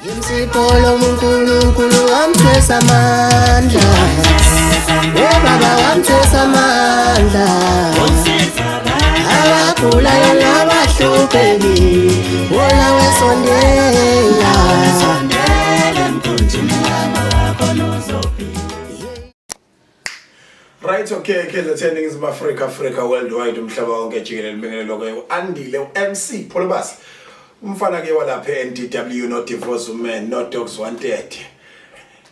Imsipolo uNkulunkulu wamthwesa amandla. We baba wamthwesa amandla. Abagulayo nabahlupheki wona wesondela. Right, okay, KZN, Ningizimu Afrika, Africa worldwide, umhlaba wonke jikelele, mbingelelo ke Andile MC Pholobas. Umfana ke walapha eNDW, no divorce woman, no dogs wanted.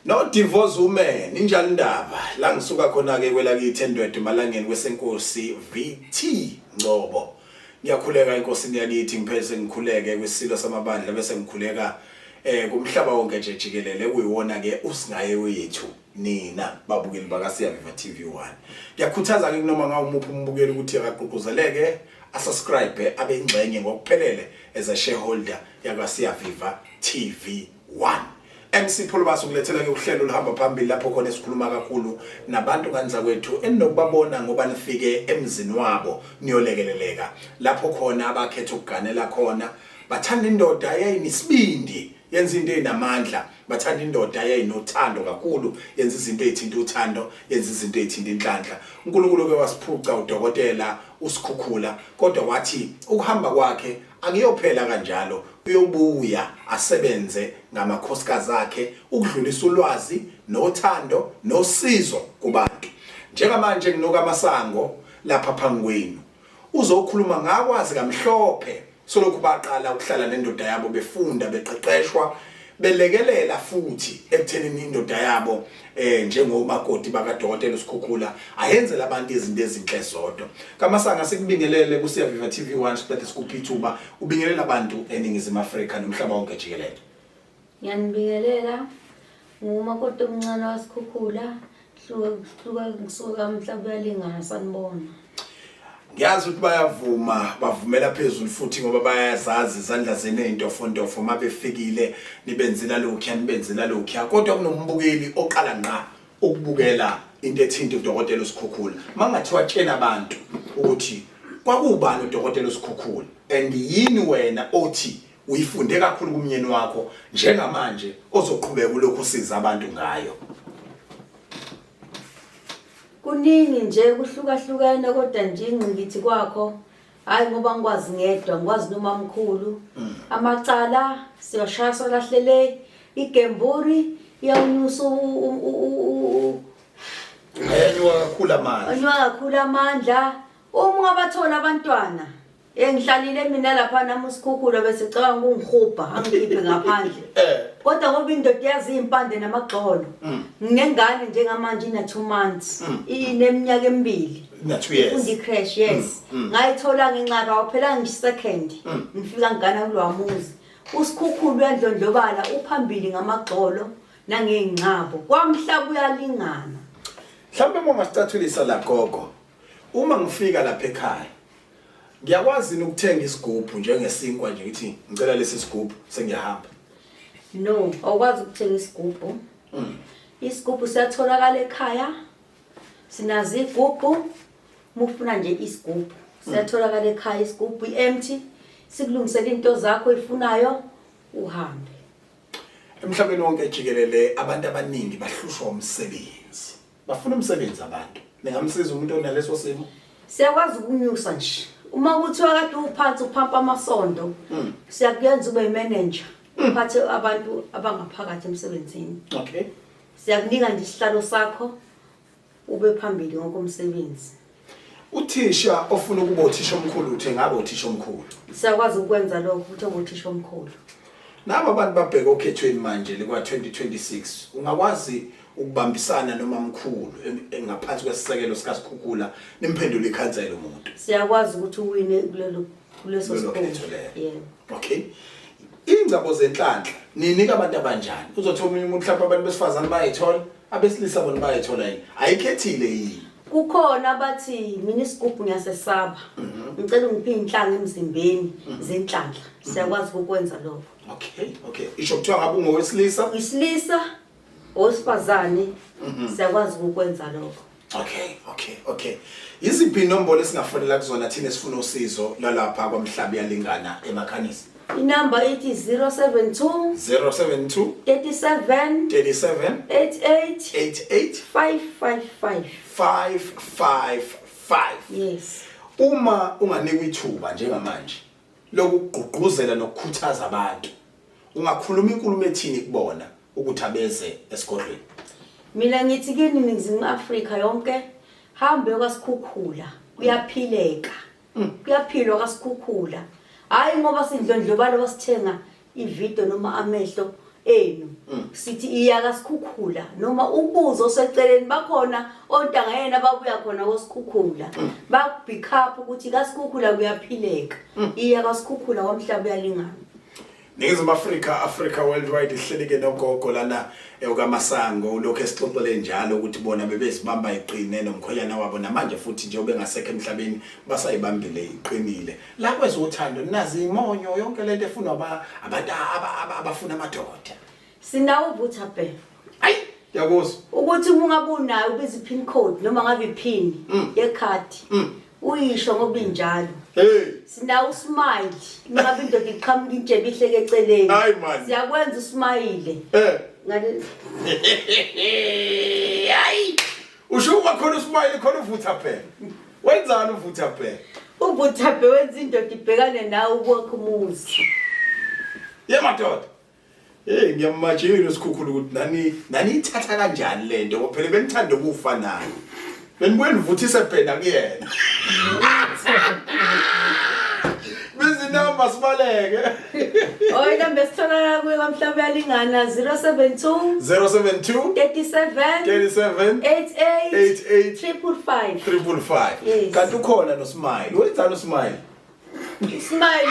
No divorce woman, injalo indaba. La ngisuka khona ke kwelakithi eNdwedwe Malangeni kwesenkosi VT Ngcobo. Ngiyakhuleka enkosini yakithi, ngiphele ngikhuleke kwisilo samabandla, bese ngikhuleka kumhlaba wonke nje jikelele, kuyiwona ke usingaye wethu nina babukeli bakaSiyaviva TV1. Ngiyakhuthaza ke kunoma ngawumuphi umbukeli ukuthi akagqugquzeleke, asubscribe, abe ingxenye ngokuphelele as a shareholder yakwaSiyaviva TV1. MC Pholobas ukulethela ke uhlelo oluhamba phambili lapho khona esikhuluma kakhulu nabantu kanza kwethu eninokubabona ngoba nifike emzini wabo niyolekeleleka, lapho khona abakhetha ukuganela khona bathanda indoda eyayinesibindi, yenza into enamandla, bathanda indoda eyayinothando kakhulu, yenza izinto ezithinta uthando, yenza izinto ezithinta inhlanhla. uNkulunkulu ke wasiphuca udokotela uSikhukhula, kodwa wathi ukuhamba kwakhe akuyophela kanjalo, uyobuya asebenze ngamakhosikazi akhe ukudlulisa ulwazi nothando nosizo kubantu. Njengamanje nginoka amasango lapha phambi kwenu, uzokhuluma ngakwazi kamhlophe solokhu baqala ukuhlala nendoda yabo, befunda, beqeqeshwa, belekelela futhi ekuthenini indoda yabo njengomakoti bakadokotela uSikhukhula ayenzela abantu izinto ezinhle zodwa. Kamasanga, sikubingelele kuSiyaviva TV1, siqede sikuphi ithuba ubingelela abantu eNingizimu Afrika nomhlaba wonke jikelele. Ngiyanibingelela, ngumakoti omncane waSikhukhula, hluka ngisuka kamhlaba uyalingana, sanibona. Ngiyazi ukuthi bayavuma, bavumela phezulu futhi ngoba bayazazi izandla zenu ey'ntofontofo, uma befikile nibenzela lokhuya, nibenzela lokhuya, kodwa kunombukeli oqala ngqa ukubukela into ethinta udokotela uSikhukhula. Mangathiwa tshena abantu ukuthi kwakubani udokotela uSikhukhula and yini wena othi uyifunde kakhulu kumnyeni wakho njengamanje ozoqhubeka ulokhu usiza abantu ngayo? Kuningi nje kuhlukahlukene, kodwa nje ingqikithi kwakho, hayi ngoba ngikwazi ngedwa, ngikwazi nomamkhulu. Amacala siyashaya solahlele igemburi, iyawunyusa Ayanyuka kakhulu amandla. Anyuka kakhulu amandla. Uma ungabathola abantwana, ngihlalile mina lapha nami uSikhukhula bese cabanga ukungihubha angikhiphe ngaphandle. Kodwa ngoba indoda yazi impande namagxolo. Nginengane njengamanje ina 2 months, ineminyaka emibili. Na 2 years. Ifunda i-creche, yes. Ngayithola ngenxa kawaphela ngisecond. Ngifika ngigana kulowa muzi. USikhukhula uyandlondlobala, uphambili ngamagxolo nangey'nqabo. Kwamhlaba uyalingana. Mhlawumbe uma ungasicathulisa la gogo, uma ngifika lapha ekhaya ngiyakwazi yini ukuthenga isigubhu njengesinkwa nje, ngithi ngicela lesi sigubhu, sengiyahamba? No, awukwazi ukuthenga isigubhu. Isigubhu siyatholakala ekhaya. Sinazo igubhu. Uma ufuna nje isigubhu, siyatholakala ekhaya isigubhu, i-empty. Sikulungisela into zakho oyifunayo, uhambe. Emhlabeni wonke jikelele abantu abaningi bahlushwa umsebenzi. Bafuna umsebenzi abantu. Ningamsiza umuntu onaleso simo? Siyakwazi ukunyusa nje. Uma kuthiwa kade uphansi uphampa amasondo, siyakuyenza ube manager. Uphathe abantu abangaphakathi emsebenzini. Siyakunika nje isihlalo sakho, ube phambili ngokomsebenzi. Uthisha ofuna ukuba uthisha omkhulu uthe ngabe uthisha omkhulu. Siyakwazi ukwenza lokho ukuthi ube uthisha omkhulu. Nabo abantu babheke okhethweni manje likwa 2026, ungakwazi ukubambisana noma mkhulu ngaphansi kwesisekelo sikaSikhukhula nimphendule ikhansela umuntu? Siyakwazi ukuthi uwine kuleso Kulelo sikhundla. khetho lelo. Yebo. Okay. Ingcebo zenhlanhla ninika abantu abanjani? Uzothola omunye umuntu, mhlawumbe abantu besifazane bayayithola, abesilisa bona bayayithola yini? Ayikhethile yini? Kukhona abathi mina isigubhu ngiyasesaba. Ngicela ungiphe inhlanga emzimbeni zenhlanhla. Siyakwazi ukwenza lokho. Okay. Isho kuthiwa ngabe ungowesilisa? Isilisa, owesifazane, siyakwazi ukwenza lokho. Okay. Yiziphi inombolo esingafonela kuzona thina esifuna usizo lalapha kwaMhlaba uyalingana emakhanisi? Inamba ithi 072 072 37 37 88 88 555. 555. Yes. Uma unganikwa ithuba njengamanje lokugqugquzela nokukhuthaza abantu, ungakhuluma inkulumo ethini kubona ukuthi abeze esigodlweni? Mina ngithi kini Ningizimu Afrika yonke, hambe kwaSikhukhula, kuyaphileka. Kuyaphilwa kwaSikhukhula. Hayi ngoba sindlondlobala basithenga ivideo noma amehlo enu. Sithi iya kaSikhukhula noma ubuzo oseceleni bakhona ontanga yena ababuya khona koSikhukhula. Bakupick up ukuthi kaSikhukhula kuyaphileka. Iya kaSikhukhula kwamhlaba uyalingana. Ningizimu Afrika, Africa Worldwide, ihlelike nogogo lana ewukamasango ulokhu esixoxele njalo ukuthi bona bebezibamba iqine nomkhwenyana wabo, namanje futhi nje obengasekho emhlabeni basayibambile iqinile. La kwezothando nazi imonyo yonke lento efunwa abantu abafuna amadoda. Sinawo uvutha bhe. Ayi, ngiyakuzwa. Ukuthi uma ungabe unayo ubiza i-pin code noma ngabe i-pin yekhadi. Uyisho ngoba injalo. Hey. Sinawo usmile. Ngabe indoda iqhamuka intshebe ihleke eceleni. Hayi man. Siyakwenza usmile. Ngale Hayi. Usho uba khona usmile khona uvutha phela. Wenzani uvutha phela? Uvutha bhe wenza indoda ibhekane nawe ukwakha umuzi. Ye madoda. Hey, ngiyamajini uSikhukhula ukuthi nani ithatha kanjani lento ngoba phela benithanda ukufa naye. Benibuye nivuthise phela kuyena. Bizinamba sibaleke. Oh, inamba esitholakala kuyo kwamhlaba uyalingana 072 072 37 37 88 88 555. 555. Yes. Kanti ukhona noSmile. Wenzani uSmile? Usmile.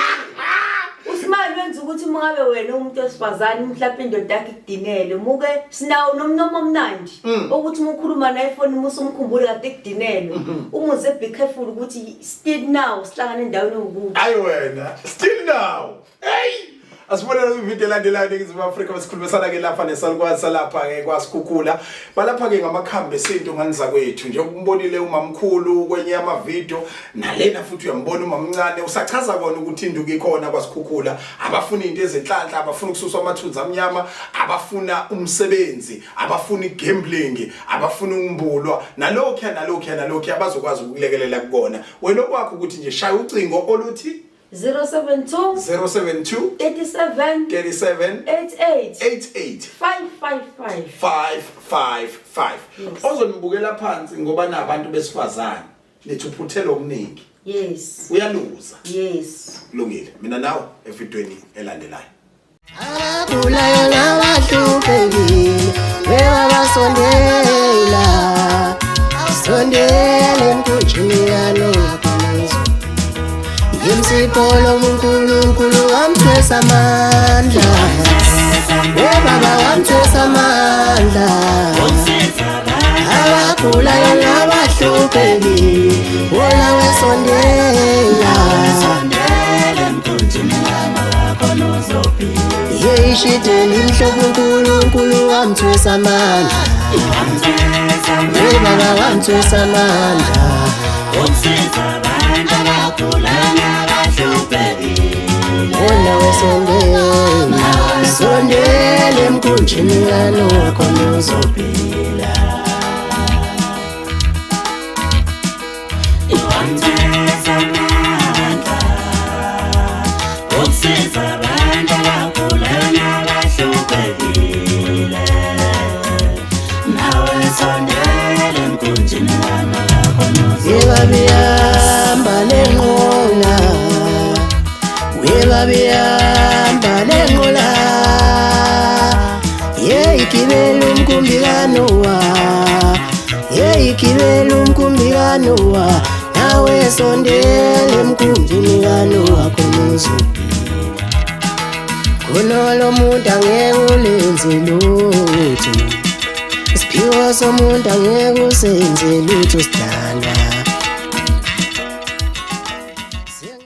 Usmile wenza ukuthi uma ngabe wena umuntu wesifazane mhlawumbe indoda yakhe ikudinele, muke sinawo nomnomo omnandi ukuthi uma ukhuluma naye efoni uma usumkhumbula kade ekudinele, umuze be careful ukuthi still now sihlangane endaweni ewukuthi. Ayi wena, still now. Hey! Asibonele kwivideo elandelayo eNingizimu Afrika, besikhulumisana ke lapha nesalukwazi salapha ke kwaSikhukhula. Balapha ke ngamakhambi esintu nganiza kwethu. Njengoba umbonile umamkhulu kwenye yamavideo, nalena futhi uyambona umamncane usachaza kona ukuthi induku ikhona kwaSikhukhula. Abafuna into ezinhlanhla, abafuna ukususwa amathunzi amnyama, abafuna umsebenzi, abafuna igambling, abafuna ukumbulwa, nalokho nalokho nalokho abazokwazi ukulekelela kukona. Wena okwakho ukuthi nje shaya ucingo oluthi 072 072 37 37 88 88 555. 555. Yes. Ozonibukela phansi ngoba nabantu besifazane nithi uphuthela okuningi. Yes. Uyaluza. Yes. Kulungile. Mina nawe evidweni elandelayo. Abagulayo nabahluphekile bebabasondela, sondela emkhunjini kaNowa khona. Yimsipho lomuNkulunkulu wamthwesa amandla, webaba wamthwesa amandla. Abagulayo nabahluphekile wona wesondela. Yeyishide limhlophe uNkulunkulu wamthwesa amandla, webaba wamthwesa amandla. Wona wesondela, sondela emkhunjini kaNowa khona uzophila. Ukusiza abantu abagulayo nabahluphekile, nawe sondela emkhunjini kaNowa khona. Webabihamba lenqola, webabihamba lenqola, yeyigibela umkhumbi kaNowa, yeyigibela umkhumbi kaNowa, nawe sondela emkhunjini kaNowa khona uzophila. Khona lo muntu angeke ulenze lutho, isiphiwo somuntu angeke usenze lutho sidalwa.